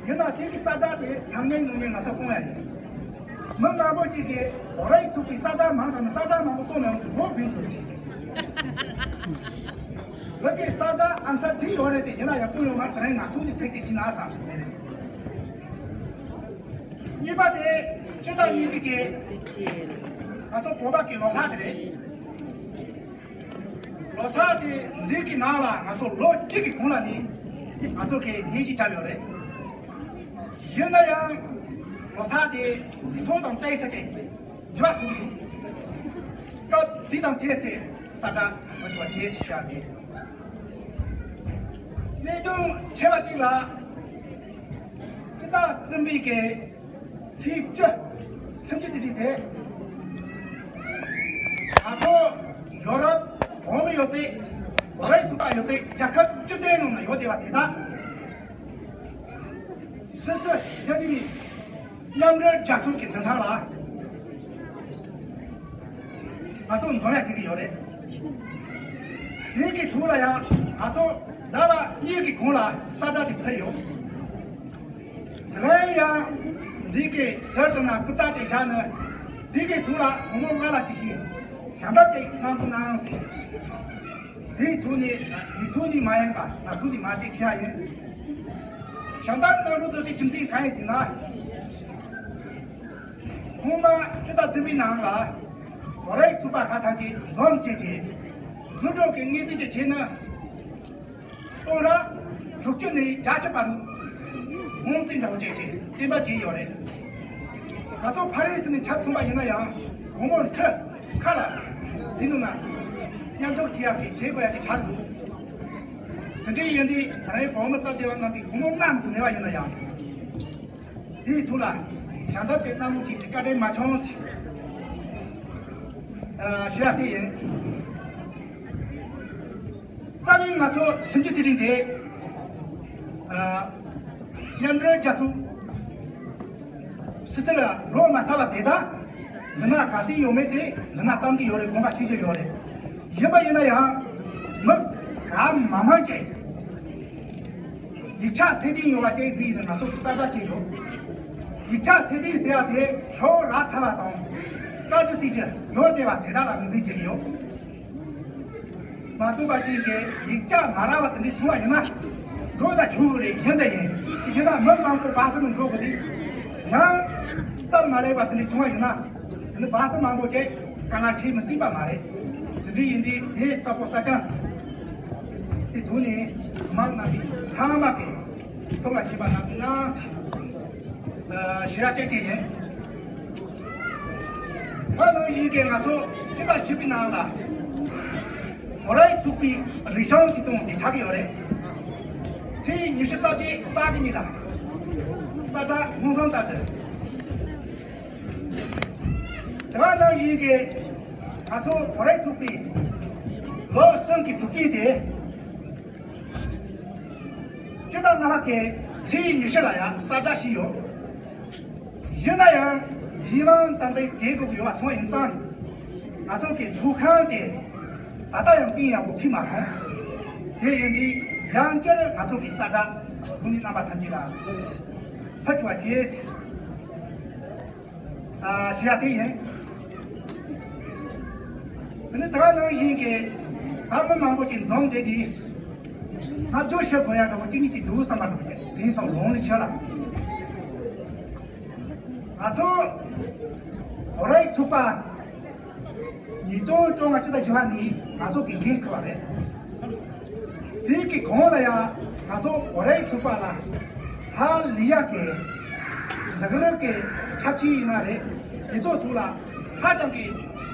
ཡིན་ན་དེ་གི་གསལ་བསྒྲགས་དེ་ཚང་མའི་ནང་ནས་ང་ཚོ་གཏོང་ཡ་ཡིན། མི་མང་པོ་ཅིག་གིས་བོད་རིགས་ཚོགས་པའི་གསལ་བསྒྲགས་མང་དྲགས་ན་གསལ་བསྒྲགས་མང་པོ་གཏོང་མི་ཡོང་ཚུལ་ངོ་ཕན་ཚུལ་ཞིག་ལ་གི་གསལ་བསྒྲགས་ཨང་གསར་བྲིས་ཡོད་རེད་དེ། ཡིན་ན་ཡང་གཏོང་ཡོང་མ་དེ་རིང་ང་ཐུག་ནས་ཚིག་དེ་ཤི་ན་བསམ་སོང་དེ་རེད། གཉིས་པ་དེ་སྤྱི་ཟླ་གཉིས་པའི་གི་ང་ཚོ་བོད་པ་གི་ལོ་གསར་དེ་རེད། ལོ་གསར་དེ་འདི་གི་ནང་ལ་ང་ཚོ་ལོ་གཅིག་གི་གོང་ལ་ནི་ང་ཚོ་གི་སྙན་ཞུ་བརྒྱབ་ཡོད་རེད། ཡིན་ན་ཡང་ལོ་གསར་དེ་ཚོང་དང་ཏའི་ས་ཆེན་འགྱུར་བ་ཐུག་འདུག་སྐབས་འདི་དང་དེའི་ཚེ་གསལ་བསྒྲགས་མ་བྱུང་བ་བྱས་ཞེས་བཤད་དེ། གནད་དོན་ཆེ་བ་གཅིག་ལ་སྤྱི་ཟླ་གསུམ་པའི་གི་ཚེས་བཅུ་སུམ་ཅུ་དེ་རིང་དེ། ང་ཚོ་ཡོ་རོབ་འོག་མིན་ཡོད་ཚད་བོད་རིགས་ཚོགས་པ་ཡོད་ཚད་རྒྱལ་ཁབ་བཅུ་བདུན་ནང་ན་ཡོད་བསྡད་པ་དེ་དག་སུད་སི་ཡ་ནི་མི་མཉམ་འབྲེལ་རྒྱལ་ཚོགས་ཀྱི་མདུན་ཐང་ལ་ང་ཚོ་འཛོམས་ཡ་བྱེད་ཀྱི་ཡོད་རེད། དེའི་གི་ཐོག་ལ་ཡང་ང་ཚོ་ཟླ་བ་གཉིས་ཀྱི་གོང་ལ་གསལ་བསྒྲགས་དེ་ཕུལ་ཡོད། དེ་རིང་ཡང་འདི་གི་ཟུར་དུ་ན་སྐུ་རྟགས་དེ་བཞག་ནས་འདི་གི་ཐོག་ལ་སྒོར་མོ་ལྔ་ལ་ཅི་ཞིག་ཞལ་འདེབས་ཅིག་གནང་དགོས་གནང་ཟེར། དེའི་ཐོག་ནས་འདི་ཐོག་ནས་མ་ཡིན་པ་ང་ཐོག་ནས་མ་བསྡད་ཁྱེར་ཡ་ཡིན། ཞལ་འདེབས་གནང་རོགས་གཏོང་ཞེས་ཁྲིམས་འཛིན་གང་ཡིན་ཟེར་ན། སྔོན་མ་སྤྱི་ཟླ་བདུན་པའི་ནང་ལ་བོད་རིགས་ཚོགས་པ་ཁག་ཐམས་ཅད་འཛོམས་བྱས་རྗེས། ལྷོ་ཕྱོགས་ཀྱི་དངུལ་རྩིས་ཀྱི་བྱས་ན་སྟོང་ཕྲག་དྲུག་ཅུ་ནས་བརྒྱད་ཅུ་བར་དུ་སྔོན་རྩིས་འདྲ་བོ་བྱས་རྗེས་གཏན་འབེབས་བྱས་ཡོད་རེད། ང་ཚོ་ཕ་རི་སི་ནས་ཆ་མཚོན་པ་ཡིན་ན་ཡང་སྒོར་མོ་ཁྲི་ཁ་ལ་འདི་ནང་ན་མཉམ་འཇོག་བྱེད་ཡག་གི་བྱེད་དགོས་ཡག་གི་ཆགས་འདུག་དེ་འདྲའི་ཡིན་དུས་ད་རེས་བོད་མི་རྩ་བདེ་བ་རྣམ་པས་སྒོར་མོ་ལྔ་ཙམ་མེད་པ་ཡིན་ན་ཡང་། དེའི་ཐོག་ལ་ཞལ་འདེབས་དེ་གནང་རོགས་གྱིས་ཟེར་བཀའ་དྲིན་མ་བྱུང་ཟེར། ཨ། ཞུ་ཡ་དེ་ཡིན། རྩ་བའི་ང་ཚོ་གསུམ་བཅུ་དེ་རིང་དེ། ཨ། མཉམ་འབྲེལ་རྒྱལ་ཚོགས་སུད་སི་ལ་ལོ་མ་ཚར་བ་དེ་དག་ལུང་ནག་ག་ཚོད་ཡོད་མེད་དེ་ལུང་ནག་བཏང་གི་ཡོད་རེད། དགོངས་པ་ཞུ་རྒྱུ་ཡོད་རེད། ཡིན་པ་ཡིན་ན་ཡང་མི་གང་མང་མང་ཅིག་ཡིག་ཆ་ཚད་ལྡན་ཡོད་པ་ཅིག་བརྩིས་ནས་ང་ཚོ་གསལ་བསྒྲགས་བྱས་ཡོད། ཡིག་ཆ་ཚད་ལྡན་ཟེར་ཡ་དེ་ཤོག་རག་ཐལ་བ་དང་། བཀའ་དྲིན་སྲིད་ཀྱི་ཡོད་ཟེར་བ་དེ་དག་ལ་ངོས་འཛིན་བྱེད་ཀྱི་ཡོད། མ་བཏུབ་པ་ཅིག་གིས་ཡིག་ཆ་མ་རག་པ་དེ་འདྲ་བྱུང་བ་ཡིན་ན་འགྲོ་ད་ཆོག་གི་རེད། ཡིན་ད་ཡིན། ཡིན་ན་མི་མང་པོ་སྦག་སུ་ནང་འགྲོ་དགོས་དུས། ཡང་སྟབས་མ་ལེགས་པ་དེ་འདྲ་བྱུང་བ་ཡིན་ན། དེ་ནི་སྦག་སུ་མང་པོ་ཅིག་དཀའ་ངལ་འཕྲད་མི་སྲིད་པ་མ་རེད། དེ་འདྲ་ཡིན་དུས་དེ་གསལ་པོ་གསལ་རྐྱང་དེ་ཐོག་ནས་མི་མང་རྣམ་པས་ཚང་མ་གིས་ཐུགས་ལ་བཞེས་པ་གནང་གནང་ཟེར། ཨ། ཞུ་ཡ་དེ་དེ་ཡིན། ད་ནང་བཞིན་གྱི་ང་ཚོ་སྤྱི་ཟླ་བཞི་པའི་ནང་ལ་བོད་རིགས་ཚོགས་པའི་རིགས་གཞུང་གི་སྟེང་དེ་ཆགས་ཀྱི་ཡོད་རེད། ཚེས་ཉི་ཤུ་རྩ་གཅིག་རྩ་གཉིས་ལ་གསལ་བསྒྲགས་ཉུང་སོང་ལྟར་དུ། དེ་ག་ནང་བཞིན་གྱི་ང་ཚོ་བོད་རིགས་ཚོགས་པའི་ལོ་གསུམ་གྱི་ཚོགས་ཆེན་དེ། སྤྱི་ཟླ་ལྔ་པ་གི་ཚེས་ཉི་ཤུ་ལ་ཡང་གསལ་བསྒྲགས་ཞུས་ཡོད། ཡིན་ན་ཡང་གཞན་མང་ཏན་ཏན་དེ་དགོས་ཀྱི་ཡོད་པ་སོང་ཡིན་ཙང་། ང་ཚོ་གི་ཚོགས་ཁང་དེ་ད་ལྟ་ཡང་གཏན་ཡག་པོ་ཁེལ་མ་སོང་། དེ་ཡིན་དུས་ཡང་བསྐྱར་ང་ཚོ་གི་གསལ་བསྒྲགས་ཐོག་ནས་རྣམ་པ་ཐམས་ཅད་ལ་ཕུལ་ཆོག་པ་བྱས། ཨ། ཞུ་ཡ་དེ་ཡིན། དེ་ནི་ད་ག་ནང་བཞིན་གྱི་ད་མི་མང་པོ་ཅིག་འཛོམས་བསྡད་དེ། ང་ཚོ་ཞུ་དགོས་ཡ་འདྲ་པོ་གཅིག་གཉིས་ཅིག་འདུག་བསམ་པ་འདྲ་པོ་ཅིག་དེང་སང་ལོང་ལ་ཆེ་ལ། ང་ཚོ་བོད་རིགས་ཚོགས་པ་ཉིས་སྟོང་བཅོ་ལྔ་སྤྱི་ཟླ་བཞི་པ་ནས་ང་ཚོ་གི་འགན་འཁུར་བ་རེད། དེའི་གི་གོང་ལ་ཡང་ང་ཚོ་བོད་རིགས་ཚོགས་པ་ལ་ཧ་ལས་ཡག་གི་འདི་ག་ལོ་གི་ཆབ་སྲིད་ཡིན་ན་རེད། དེ་ཚོ་ཐོག་ལ་ཧ་ཅང་གི་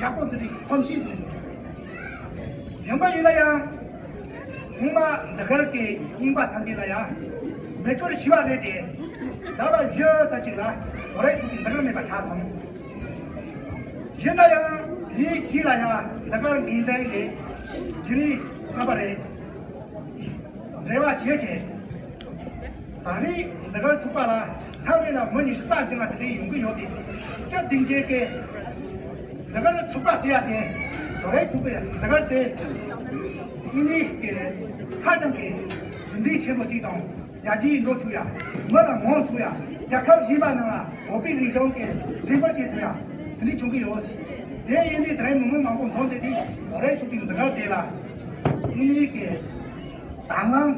ཡག་པོ་འདི་རེད། གོམས་གཤིས་འདི་རེད། ཡིན་པ་ཡིན་ན་ཡང་སྔོན་མ་འདི་གར་གི་རྙིང་པ་ཚང་གི་ལ་ཡང་མེ་འཁོར་ཞི་བ་རེད་དེ། ཟླ་བ་བཞི་ཙམ་ཅིག་ལ་བོད་རིགས་ཚོགས་པའི་འདི་གར་མེད་པ་ཆགས་སོང་། ཡིན་ན་ཡང་དེའི་རྗེས་ལ་ཡང་འདི་གར་འགན་ལྡན་གྱི་རྒྱུན་ལས་རྣམ་པ་རེད། འབྲེལ་བ་བྱས་བྱས། ད་རེས་འདི་གར་ཚོགས་པ་ལ་ཚང་མས་ལ་མི་ཉི་ཤུ་རྩ་གཅིག་ལ་དེ་འདྲའི་ཡོང་གི་ཡོད་དེ། སྤྱི་སྡིངས་ཆའི་གི་འདི་གར་ཚོགས་པ་ཟེར་ཡ་དེ་བོད་རིགས་ཚོགས་པའི་འདི་གར་དེ་དངོས་གནས་ཀྱི་ཧ་ཅང་གི་གྲུབ་འབྲས་ཆེན་པོ་ཅིག་དང་། ཡར་རྒྱས་འགྲོ་ཆོག་ཡ། མི་ལ་ངོམ་ཆོག་ཡ། རྒྱལ་ཁབ་གཞན་པ་ནང་ལ་བོད་པའི་རིག་གཞུང་གི་འགྲེམས་སྤེལ་བྱེད་ཐུབ་ཡ། དེ་འདྲ་བྱུང་གི་ཡོད་ཟེར། དེ་ཡིན་དུས་དེ་རིང་མི་མང་མང་པོ་འཛོམས་བསྡད་དེ་བོད་རིགས་ཚོགས་པའི་འདི་གར་དེ་ལ་དངོས་གནས་ཀྱི་དང་བླངས་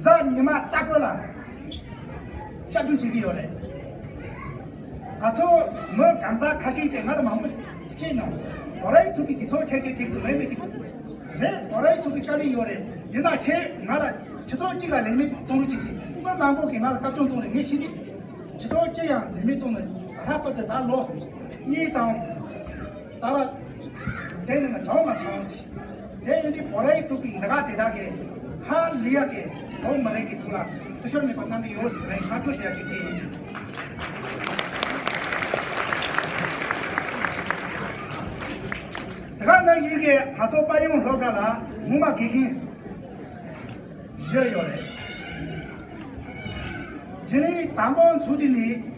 གཟའ་ཉི་མ་ལྟ་བུ་ལ་བཅའ་སྒྲིག་བྱེད་ཀྱི་ཡོད་རེད། ང་ཚོ་མི་གང་ཟག་ཁ་ཤས་ཀྱིས་ང་ལ་མང་པོ་སྐྱེས་མྱོང་། བོད་རིགས་ཚོགས་པའི་དུས་ཚོད་ཆེད་ཆེད་ཅིག་ཏུ་མེད་མེད་ཅིག་རེད། བོད་རིགས་ཚོགས་པའི་བཀའ་དྲིན་ཡོད་རེད། ཡིན་ན་ཁྱེད་ང་ལ་ཆུ་ཚོད་གཅིག་ལ་ལས་མེད་གཏོང་རོགས་གྱིས་ཟེར། མི་མང་པོ་གིས་ང་ལ་བཀའ་བཀྱོན་གཏོང་རེད། ངས་ཤེས་ཀྱི། ཆུ་ཚོད་གཅིག་ཡང་ལས་མེད་གཏོང་ནས་ད་ལྟ་བར་དུ་ད་ལོ་གཉིས་དང་ཟླ་བ་དེ་ནས་ན་གྲངས་མ་བྱུང་ཟེར། དེ་ཡིན་དུས་བོད་རིགས་ཚོགས་པའི་འདི་ག་དེ་དག་གིས་ཧ་ལས་ཡག་གི་བོད་མི་རིགས་ཀྱི་ཐོག་ལ་འཐུས་ཤོར་མེད་པ་གནང་གི་ཡོད་ཟེར་ནས་བསྔགས་བརྗོད་བྱེད་ཡག་གི་དེ་ཡིན། དེ་ག་ནང་བཞིན་གྱི་ང་ཚོ་དཔལ་ཡོན་སློབ་གྲྭ་ལ་སྔོན་མ་དགེ་རྒན་བཞི་ཡོད་རེད། དེ་ནས་དང་པོ་ཚུགས་དུས་ནས་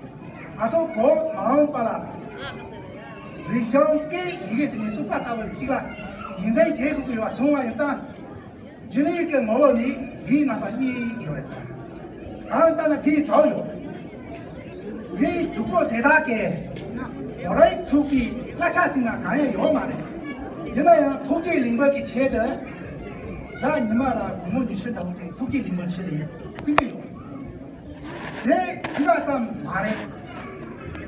ང་ཚོ་བོད་མ་འོངས་པ་ལ་རིག་གཞུང་སྐད་ཡི་གེ་དེ་ནས་སྲོག་རྩ་ལྟ་བུ་གཅིག་ལ་ངོས་འཛིན་བྱེད་དགོས་ཀྱི་ཡོད་པ་སོང་བ་ཡིན་ཙང་། རྒྱུན་ལས་ཀྱི་ངོ་བོ་ནི་འགན་རྣམ་པ་གཉིས་ཡོད་རེད། གང་ལྟར་ན་འགན་དྲུག་ཡོད། འགན་དྲུག་པོ་དེ་དག་གིས་བོད་རིགས་ཚོགས་པའི་གླ་ཆ་ཟིན་ན་གང་ཡང་ཡོད་མ་རེད། ཡིན་ན་ཡང་ཐུགས་བསྐྱེད་གླེང་བར་གྱི་ཆེད་དུ་གཟའ་ཉི་མ་ལ་སྒོར་མོ་ཉི་ཤུ་འདྲ་བོ་དེ་ཐུགས་བསྐྱེད་གླེང་བར་ཆེད་དུ་ཡིན། ཕུལ་གྱི་ཡོད། དེ་ཕུལ་བ་ཙམ་མ་རེད།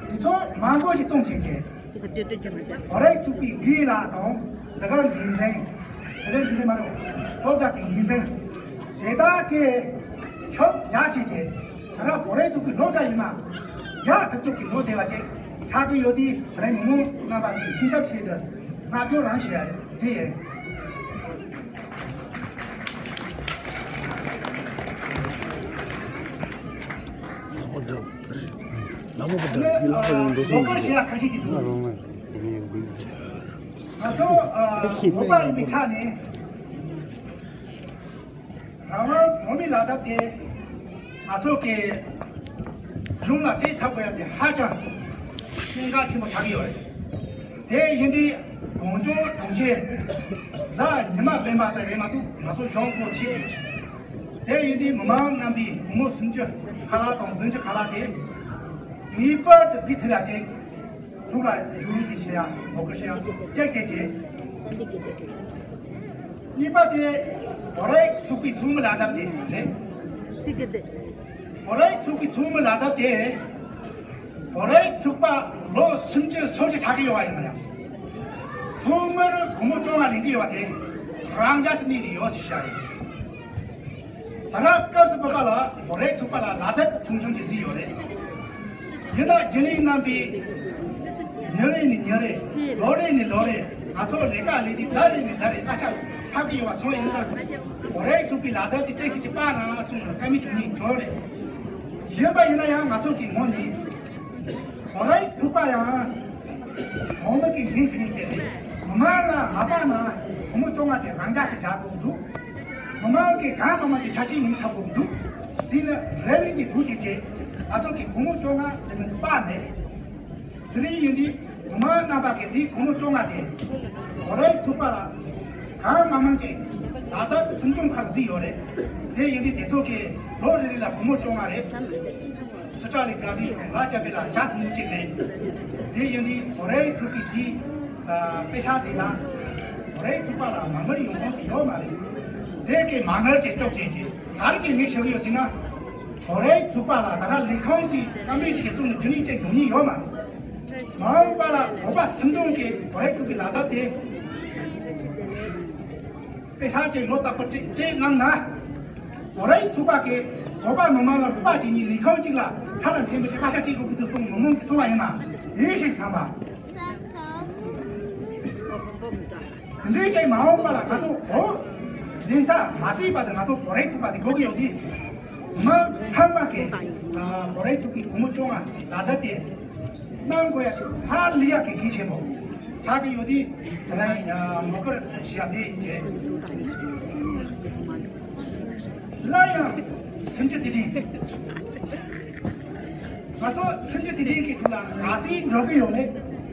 དེ་ཚོ་མང་པོ་ཞིག་གཏོང་བྱེད་བྱེད། བོད་རིགས་ཚོགས་པའི་འདི་ལ་དང་། འདི་གར་འགན་འཛིན། དེ་འདྲ་འགན་འཛིན་མ་རེད། སློབ་གྲྭ་གི་འགན་འཛིན། དེ་དག་གིས་ཤུགས་རྒྱག་བྱེད་བྱེད། ད་ར་བོད་རིགས་ཚོགས་པའི་སློབ་གྲྭ་ཡིན་ན། རྒྱ་ཐག་ཐུག་གི་འགྲོ་བདེ་བ་ཅིག་ཆགས་ཀྱི་ཡོད་དུས། བོད་རིགས་མི་མང་རྣམ་པ་གིས་ཤུགས་རྒྱབ་བྱེད་དུ་མངགས་སྐྱོར་རང་བྱེད་ཡ་དེ་ཡིན། ལག་པ་འདྲ། ལག་པ་འདྲ། ལག་པ་ཡང་འགྲོ་སོང་། ལོ་ཀ་ཞེས་ཁ་ཤས་ཅིག་འདུག་ང་ཚོ་བོད་པ་ཡིན་པའི་ཆ་ནས། རང་དབང་བོད་མིའི་ལག་དེབ་དེ་ང་ཚོ་གི་ལུང་ལ་སྤྲད་ཐུབ་དགོས་ཡ་དེ་ཧ་ཅང་གནད་འགག་ཆེན་པོ་ཆགས་ཀྱི་ཡོད་རེད། དེ་ཡིན་དུས་གངས་ལྗོངས་གྲོང་ཁྱེར་གཟའ་ཉི་མ་སྤེན་པ་ཙམ་རེད་མ་གཏོགས། ང་ཚོ་གཞུང་སྐོར་བྱེད་ཀྱི་ཡོད། དེ་ཡིན་དུས་མི་མང་རྣམ་པས་སྒོར་མོ་སུམ་ཅུ་ཁ་ལག་དང་བདུན་ཅུ་ཁ་ལག་དེ་ངེས་པར་དུ་ཕུལ་ཐུབ་ཡ་ཅིག་ཐུགས་ལ་བཞུགས་རོགས་ཅིག་བྱེད་ཡ། མོས་གུས་ཞུ་ཡ་གཅིག་དེ་བྱེད། གཉིས་པ་དེ་བོད་རིགས་ཚོགས་པའི་ཚོགས་མི་ལག་དེབ་དེ་རེད། བོད་རིགས་ཚོགས་པའི་ཚོགས་མི་ལག་དེབ་དེ་བོད་རིགས་ཚོགས་པ་ལོ་སུམ་ཅུ་སོ་བརྒྱད་ཆགས་ཀྱི་ཡོད་པ་ཡིན་ན་ཡང་། ཐོག་མར་སྒོར་མོ་བཅོ་ལྔ་ལེན་གྱི་ཡོད་པ་དེ་རང་འཇགས་སུ་གནས་ནས་ཡོད་ཟེར་བཤད་རེད། ད་ལྟ་སྐབས་སུ་བབས་པ་ལ་བོད་རིགས་ཚོགས་པ་ལ་ལག་དེབ་ཆུང་ཆུང་ཅིག་བཟོས་ཡོད་རེད། ཡིན་ན་རྒྱུན་ལས་རྣམ་པས་ཉིན་རེ་ནས་ཉིན་རེ། ལོ་རེ་ནས་ལོ་རེ། ང་ཚོ་ལས་ཀ་ལས་དུས་ཟླ་རེ་ནས་ཟླ་རེ་གླ་ཆ་འཕར་གྱི་ཡོད་པ་སོང་ཡིན་ཙང་། བོད་རིགས་ཚོགས་པའི་ལག་དེབ་དེ་ཏོག་ཙམ་ཅིག་སྤར་ན་གསུངས་ནས་བཀའ་མོལ་ཞུ་སྙིང་བྲོ་རེད། ཡིན་པ་ཡིན་ན་ཡང་ང་ཚོ་གི་ངོས་ནས་བོད་རིགས་ཚོགས་པ་ཡང་། གོང་མ་གི་འགན་འཁྱེར་གྱི་རེད། མི་མང་ལ་མ་སྤར་ན་སྒོར་མོ་བཅོ་ལྔ་དེ་རང་འཇགས་སུ་བཞག་དགོས་ཀྱི་འདུག་མི་མང་གིས་གང་མང་མང་ཅིག་ཆ་རྐྱེན་མེད་འཐབ་དགོས་ཀྱི་འདུག་ཟེར་ནས་རེ་བའི་གི་འདུག་ཅེས་བྱས། ང་ཚོ་གིས་སྒོར་མོ་བཅོ་ལྔ་དེ་མིན་སྤར་ནས། དེ་རིང་ཡིན་དུས་མི་མང་རྣམ་པ་གིས་དེའི་སྒོར་མོ་བཅོ་ལྔ་དེ་བོད་རིགས་ཚོགས་པ་ལ་གང་མང་མང་ཅིག་ལག་དེབ་སུམ་སྟོང་ཁག་བཟོས་ཡོད་རེད། དེ་ཡིན་དུས་དེ་ཚོ་གིས་ལོ་རེ་རེ་ལ་སྒོར་མོ་བཅོ་ལྔ་རེད། སི་ཏྲ་ལི་ག་དེ་ལ་རྒྱབ་པའི་ལ་བརྒྱ་ཐམ་པ་གཅིག་རེད། དེ་ཡིན་དུས་བོད་རིགས་ཚོགས་པའི་དེའི་ཨ་པེ་ཤག་དེ་ལ་བོད་རིགས་ཚོགས་པ་ལ་མ་དངུལ་ཡོང་ཁུངས་སུ་ཡོད་མ་རེད། དེ་གའི་མ་དངུལ་གྱི་སྐྱོབ་བྱེད་ཀྱི་ག་རེ་གྱི་ངས་ཞུ་གི་ཡོད་ཟེར་ན། བོད་རིགས་ཚོགས་པ་ལ་ད་ག་ལས་ཁུངས་ཤིག་ཀ་མི་ཊི་གི་བཙུགས་ནས་རྒྱུན་ལས་བྱེད་དགོས་ངེས་ཡོད་མ་རེད། མ་འོངས་པ་ལ་བོད་པ་སུམ་སྟོང་གིས་བོད་རིགས་ཚོགས་པའི་ལག་དེབ་དེ་པེ་ཤག་གི་ལོ་རྟག་པར་སྤྲད་སྤྲད་གནང་ན། བོད་རིགས་ཚོགས་པ་གིས་བོད་པ་མི་མང་ལ་རོགས་པ་བྱེད་ནས་ལས་ཁུངས་གཅིག་ལ་ཁ་ལ་འཕྲིན་པོ་དེ་ཁ་ཤ་སྤྲད་དགོས་ཀྱི་འདུག་གསུངས་མི་མང་གིས་གསུངས་པ་ཡིན་ན་ཡིད་ཆེས་ཚང་མ། དེ་འདྲའི་ཅིག་མ་འོངས་པ་ལ་ང་ཚོ་བོད་བདེན་མཐའ་མ་གསལ་བར་དུ་ང་ཚོ་བོད་རིགས་ཚོགས་པ་དེ་དགོས་ཀྱི་ཡོད་དུས། མི་ཚང་མ་གིས་ཨ་བོད་རིགས་ཚོགས་པའི་སྒོར་མོ་བཅོ་ལྔ་ལག་དེབ་དེ་གནང་དགོས་ཡ་ཧ་ལས་ཡ་གི་གལ་ཆེན་པོ་ཆགས་ཀྱི་ཡོད་དུས། དེ་རིང་ཨ་མོས་གུས་ཞུ་ཡ་དེ་ཡིན། སླར་ཡང་སེམས་ཅན་དེ་འདྲའི། ང་ཚོ་སེམས་ཅན་དེ་འདྲའི་གི་ཐོག་ལ་ག་ཚོད་འགྲོ་གི་ཡོད་མེད་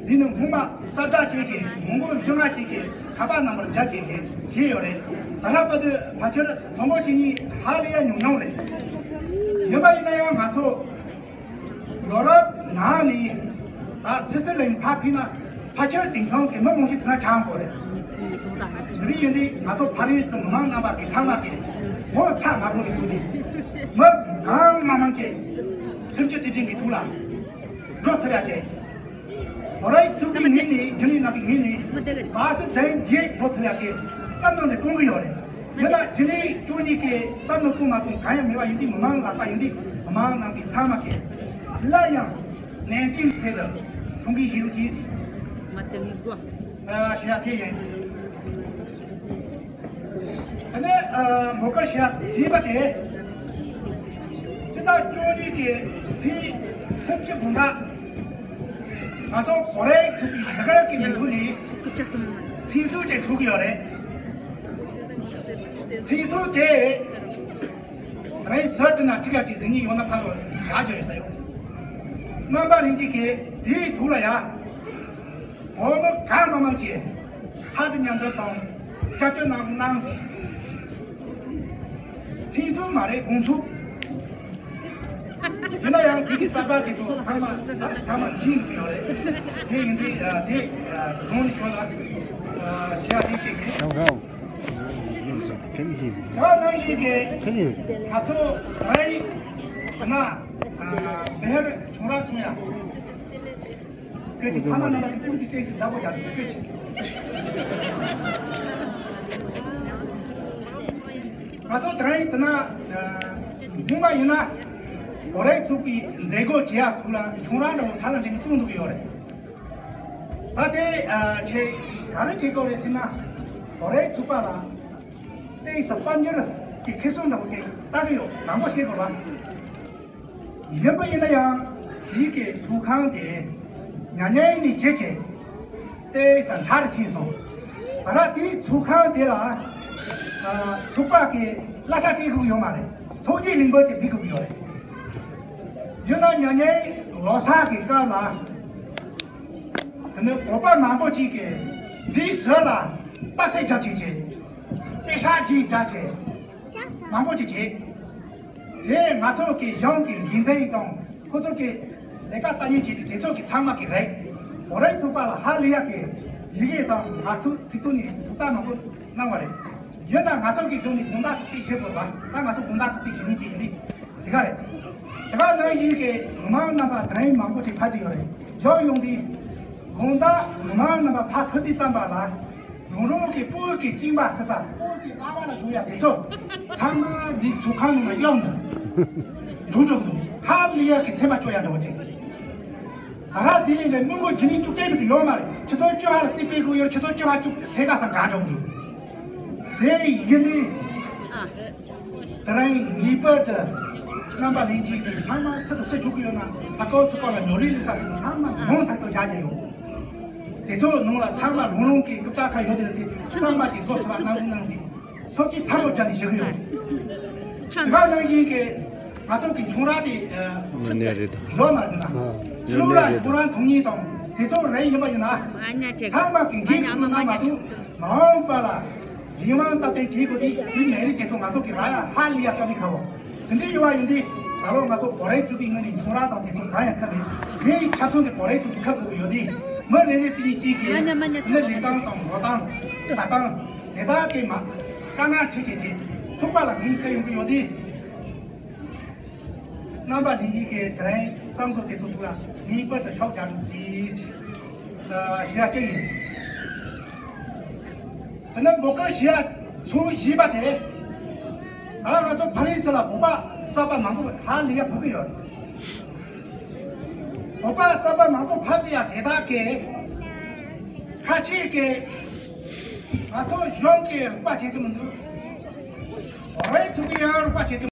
འདི་ནི་སྔོན་མ་གསལ་བསྒྲགས་བྱས་རྗེས་མི་མང་བཅོ་ལྔ་ཅིག་གིས་ཁ་པར་ནང་པར་བརྒྱབ་བྱས་རྗེས་བྱས་ཡོད་རེད། ད་ལྟ་བར་དུ་ཕལ་ཆེར་མི་མང་ཅིག་གཉིས་ཧ་ལས་ཡ་ཉུང་ཉུང་རེད། ཡིན་པ་ཡིན་ན་ཡང་ང་ཚོ་ཡོ་རོབ་ནང་ནས་ད་སི་སི་ལན་ཕར་ཕུད་ན་ཕལ་ཆེར་དེང་སང་གི་མི་མང་ཤོས་དེ་ན་ཆགས་འགྲོ་རེད། དེ་རིང་ཡིན་དུས་ང་ཚོ་ཕ་རན་སི་མི་མང་རྣམ་པ་གི་ཚང་མ་གི་ངོ་ཚ་མ་བོར་བའི་ཐོག་ནས་མི་གང་མང་མང་གིས་སེམས་ཅན་དེ་འདྲ་གི་ཐོག་ལ་འགྲོ་ཐུབ་ཡ་བྱས། བོད་རིགས་ཚོགས་པའི་ངོས་ནས་རྒྱུན་ལས་རྣམ་པའི་ངོས་ནས་སྦ་སི་ལྡན་རྗེས་འགྲོ་ཐུབ་ཡ་གི་བསམ་བློ་འདི་གཏོང་གི་ཡོད་རེད། མི་ལ་རྒྱུན་ལས་བཅུ་གཉིས་ཀྱིས་བསམ་བློ་གཏོང་མ་གཏོང་གང་ཡང་མེད་པ་ཡིན་དུས། མི་མང་ལག་པ་ཡིན་དུས་མི་མང་རྣམ་པའི་ཚང་མ་གིས་སླར་ཡང་ནན་ཏན་ཚད་དུ་ཐུགས་ཁུར་བཞེས་རོགས་གྱིས། ཞུ་ཡ་དེ་ཡིན། དེ་ནས་མོས་གུས་ཞུ་ཡ་བཞི་པ་དེ། སྤྱི་ཟླ་བཅུ་གཉིས་ཀྱི་ཚེས་སུམ་ཅུ་དགོང་དག་ང་ཚོ་བོད་རིགས་ཚོགས་པའི་རྒྱ་གར་གྱི་མི་ཁུལ་ནས་མཚན་ཚོགས་ཅིག་ཚོགས་ཀྱི་ཡོད་རེད། མཚན་ཚོགས་དེ་རེས་གཟའ་འདི་ན་ཁྲི་ཁ་ཅིག་གཟིགས་ངེས་ཡོང་ན་ཕ་ལོ་ཡག་ཅིག་ཡོད་ས་ཡོད། རྣམ་པ་ལྷན་རྒྱས་ཀྱིས་དེའི་ཐོག་ལ་ཡ། བོད་མི་གང་མང་མང་གིས་ཚ་དྲི་མཉམ་འདོན་དང་སྐྱབས་བཅོལ་གནང་གནང་ཟིན། མཚན་ཚོགས་མ་རེད། དགོང་ཚོགས། ཡིན་ན་ཡང་དེ་གི་གསར་པ་དེ་ཚོ་ཚང་མ་ཚང་མ་ཤེས་ཀྱི་ཡོད་རེད། དེ་ཡིན་དུས་དེ་རང་ནས་ཁྱོད་ལ་བྱ་དེ་བྱེད་ཀྱི། ད་ན་ ཁྱེད་ཀྱིས་ང་ཚོ་རའི་ན་བེ་ཧར་ཁྱུང་ར་ཚོ་ཡ། སྐད་ཆ་ཐ་མ་ན་མ་དེ་ཀུ་དེ་ཏེ་སི་ཟླ་བོ་ཡ་དེ་སྐད་ཆ། ང་ཚོ་དེ་རིང་དེ་ན་སྔོན་མ་ཡིན་ན་བོད་རིགས་ཚོགས་པའི་མཛད་སྒོ་བྱེད་ཡ་ཁུལ་ལ་ཁྱུང་ར་འདྲ་བོ་ཁྲ་ལ་འདྲེ་མི་བཙུགས་འདུག་ཡོད་རེད། ད་དེ་ཁྱེད་ག་རེ་བྱེད་དགོས་རེད་ཟེར་ན། བོད་རིགས་ཚོགས་པ་ལ་ཏེ་ས་དཔལ་འབྱོར་གྱི་ཁེ་བཟང་འདྲ་བོ་དེ་ལྟ་གི་ཡོད། མང་པོ་བཤད་དགོས་ལ། ཡིན་པ་ཡིན་ན་ཡང་དེའི་གི་ཚོགས་ཁང་དེ་ཉ་ཉའི་ནས་བྱེད་བྱེད་ཏེ་ས་མཐར་ཕྱིན་སོང་། ད་ར་དེའི་ཚོགས་ཁང་དེ་ལ་ཚོགས་པ་གི་གླ་ཆ་སྤྲད་དགོས་ཡོད་མ་རེད། ཐོག་རྒྱུའི་ལིང་པར་ཅིག་འབུལ་དགོས་ཡོད་རེད། ཡིན་ན་ཉ་ཉའི་ལོ་གསར་གི་སྐབས་ལ་དེ་ནས་བོད་པ་མང་པོ་ཅིག་གིས་འདིའི་ཟུར་ལ་རྟགས་གསལ་རྒྱབ་བྱེད་བྱེད་པེ་ཤག་ཅིག་རྒྱབ་བྱེད་མང་པོ་ཅིག་བྱེད། དེ་ང་ཚོ་གི་གཞུང་གི་འགན་འཛིན་དང་ཁོ་ཚོ་གི་ལས་ཀ་ལྟ་མཁན་གྱི་དེ་ཚོ་གི་ཚང་མ་གི་རེད། བོད་རིགས་ཚོགས་པ་ལ་ཧ་ལས་ཡག་གི་ཡི་གེ་དང་ང་ཚོ་ཚིག་ཐོ་ནས་ཚོགས་ཐེངས་མང་པོ་གནང་བ་རེད། ཡིན་ན་ང་ཚོ་གི་སྒང་ནས་དགོངས་དག་ཐུགས་ཐིག་བྱེད་དགོས་པ། ད་ང་ཚོ་དགོངས་དག་ཐུགས་ཐིག་བྱེད་མཁན་གྱི་ཡིན་དེ་དེ་ག་རེད། དེ་ག་ནང་བཞིན་གྱི་མི་མང་རྣམ་པ་དེ་རིང་མང་པོ་ཅིག་ཕེབས་བསྡད་ཡོད་རེད། ཞོགས་ཡོང་དུས་དགོངས་དག་མི་མང་རྣམ་པ་ཕར་ཕེབས་དུས་ཙམ་པ་ལ། རང་རང་གི་སྤོ་བོ་གི་གཅིན་པ་ཚེ་ས་སྤོ་བོ་གི་ལག་པ་ལ་བྱུག་ཡ་དེ་ཚོ་ཚང་མ་འདི་ཚོགས་ཁང་ནང་ལ་གཡོག་འདུག་འགྲོ་འགྲོ་གི་འདུག་ཧ་ལས་ཡ་གི་སེམས་པ་སྐྱོ་ཡ་འདྲ་བོ་ཅིག་ད་ར་དེ་ལས་འདྲ་མི་མགོ་ཇི་ནི་བཅུ་གཏན་གི་ཡོད་མ་རེད། ཁྱེད་ཚོ་བཅུ་ཧ་ལ་རྩིས་སྤེལ་དགོས་ཡོད། ཁྱེད་ཚོ་བཅུ་ཧ་བཅུ་ཚེ་ག་སང་ག་འགྲོ་གི་འདུག་དེ་ཡིན་དུས། དེ་རིང་ངེས་པར་དུ་རྣམ་པ་ལྷན་རྒྱས་ཀྱིས་ཚང་མ་སུ་དང་སུ་བཅུག་གི་ཡོད་ན་ཧ་གོ་ཚུགས་པ་ལ་ཉོ་རིན་ལུགས་ས་ཚང་མ་མང་ཐག་ཏུ་བཞག་རྒྱུ་ཡོད། དེ་ཚོ་ནང་ལ་ཚང་མ་རང་རང་གི་རྐུབ་སྟེགས་ཁ་ཡོད་དེ་དེ་ཚང་མ་གི་བཟོ་ཐུབ་པ་གནང་རོགས་གནང་ཟིག་སོ་སྐྱེ་ཐབས་སྐྱོ་ནས་བཞག་གི་ཡོད། དེ་ག་ནང་བཞིན་གྱི་ང་ཚོ་གི་ཁྱུང་ར་དེ་ཨ། དངོས་གནས་རེད་ད། ཡོད་མ་རེད་ན། ཨ། ཕྱི་ལོགས་ལ་ཁྱུང་ར་འཐུང་མཁན་དང་དེ་ཚོ་རེ་ཡིན་པ་ཡིན་ན། ཚང་མ་གི་འགན་ཁུར་གནང་མ་ཐུབ། མ་འོངས་པ་ལ་ཡིད་དབང་སྟབས་བསྟུན་བྱེད་དགོས་དུས་དེ་མེད་རིགས་དེ་ཚོ་ང་ཚོ་གི་ར་ཡ་ཧ་ལས་ཡ་དཀའ་ལས་ཁག་པོ། དེ་འདྲའི་ཡོད་པ་ཡིན་དུས་ད་ལོ་ང་ཚོ་བོད་རིགས་ཚོགས་པའི་ངོས་ནས་ཁྱུང་ར་དང་དེ་ཚོ་གང་ཡང་ཁ་མེད། ངའི་ཆ་ཚང་དེ་བོད་རིགས་ཚོགས་པའི་ཁ་བསྒུག་གི་ཡོད་དུས་མི་རེ་རེ་གཅིག་གཉིས་གཅིག་གིས་མི་ལུས་སྟངས་དང་ངོ་སྟངས་ཟ་སྟངས་དེ་དག་གི་མ་དཀའ་ངལ་ཆེ་ཆེ་ཆེ་ཚོགས་པ་ལ་ངའི་བཀའ་ཡོང་གི་ཡོད་དུས། རྣམ་པ་ལྷན་རྒྱས་ཀྱིས་དེ་རིང་གཙང་བཟོ་དེ་ཚོ་ཚོ་ལ་ངེས་པར་དུ་ཕྱོགས་རྒྱག་རོགས་གྱིས། ཞེས་བཤད་ཡིན། དེ་ནས་མགོ་སྐོར་ཞེས་ཚུར་བཞེས་པ་དེ། ད་ང་ཚོ་ཕ་རི་སི་ལ་བོད་པ་གསར་པ་མང་པོ་ཧ་ལས་ཡ་ཕུག་གི་ཡོད། བོད་པ་གསར་པ་མང་པོ་ཕབ་དེ་ཡ་དེ་དག་གིས་ཁ་ཤས་ཀྱིས་ང་ཚོ་གཞུང་གི་རོགས་པ་བྱེད་ཀྱི་མི་འདུག་བོད་པའི་ཚོགས་པའི་ཡང་རོགས་པ་བྱེད་ཀྱི།